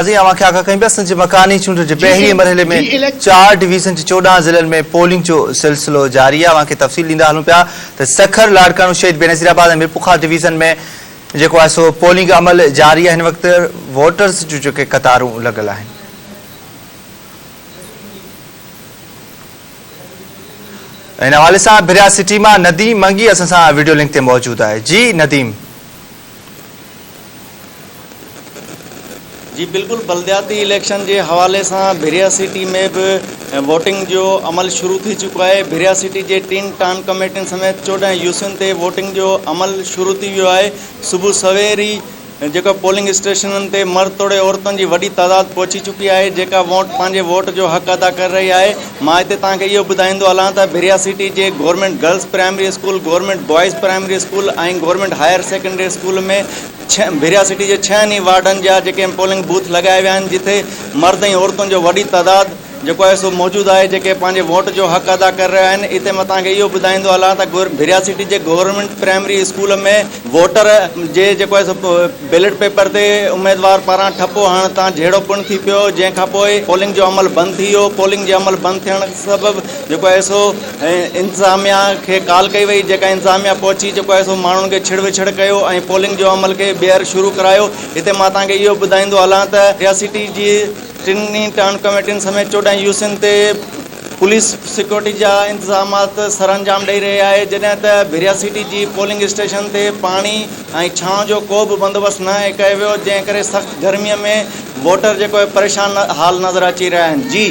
ناظرين اوهان کي آگاهه ڪيون پيا سنڌ جي مڪاني چونڊن جي پهرين مرحلي ۾ چار ڊويزن جي 14 ضلعن ۾ پولنگ جو سلسلو جاري آهي اوهان کي تفصيل ڏيندا هلون پيا ته سکر لاڙڪاڻو شهيد بينظير آباد ۽ ميرپورخاص ڊويزن ۾ جيڪو آهي سو پولنگ عمل جاري آهي هن وقت ووٽرز جون جيڪي قطارون لڳل آهن. ان حوالي سان ڀريا سٽي مان نديم منگي اسان سان وڊيو لنڪ تي موجود آهي جي نديم. جي بلڪل بلدياتي اليڪشن جي حوالي سان ڀريا سٽي ۾ به ووٽنگ جو عمل شروع ٿي چڪو آهي ڀريا سٽي جي ٽن ٽائون ڪميٽين سميت 14 يوسين تي ووٽنگ جو عمل شروع ٿي ويو آهي صبح سوير ئي جيڪو پولنگ اسٽيشنن تي مرد توڙي عورتن جي وڏي تعداد پهچي چڪي آهي جيڪا ووٽ پنهنجي ووٽ جو حق ادا ڪري رهي آهي مان هتي توهان کي اهو ٻڌائيندو هلان ته ڀريا سٽي جي government girls primary school government boys primary school ۽ government higher secondary school ۾ Bahria city جي ڇهن ئي وارڊن جا جيڪي پولنگ بوٿ لڳايا ويا آهن جتي مرد ۽ عورتن جو وڏي تعداد جيڪو آهي سو موجود آهي جيڪي پنهنجي ووٽ جو حق ادا ڪري رهيا آهن اتي مان توهان کي اهو ٻڌائيندو هلان ته ڀريا سٽي جي گورنمينٽ پرائمري اسڪول ۾ ووٽر جي جيڪو آهي سو بيلٽ پيپر تي اميدوار پاران ٺپو هڻڻ تان جهيڙو پڻ ٿي پيو جنهن کان پوء پولنگ جو عمل بند ٿي ويو پولنگ جي عمل بند ٿيڻ سبب جيڪو آهي سو انتظاميا کي ڪال ڪئي وئي جيڪا انتظاميا پهچي جيڪو آهي سو ماڻهن کي ڇڙ وڇڙ ڪيو ۽ پولنگ جو عمل کي ٻيهر شروع ڪرايو هتي مان توهان کي اهو ٻڌائيندو هلان ته ڀريا سٽي جي ٽنهي ٽائون ڪميٽين سميت 14 يوسين تي پوليس سيڪيورٽي جا انتظامات سرانجام ڏئي رهي آهي جڏهن ته ڀريا سٽي جي پولنگ اسٽيشن تي پاڻي ۽ ڇانو جو ڪو به بندوبست نه ڪيو ويو جنهن ڪري سخت گرمي ۾ ووٽر جيڪو آهي پريشان حال نظر اچي رهيا آهن جي.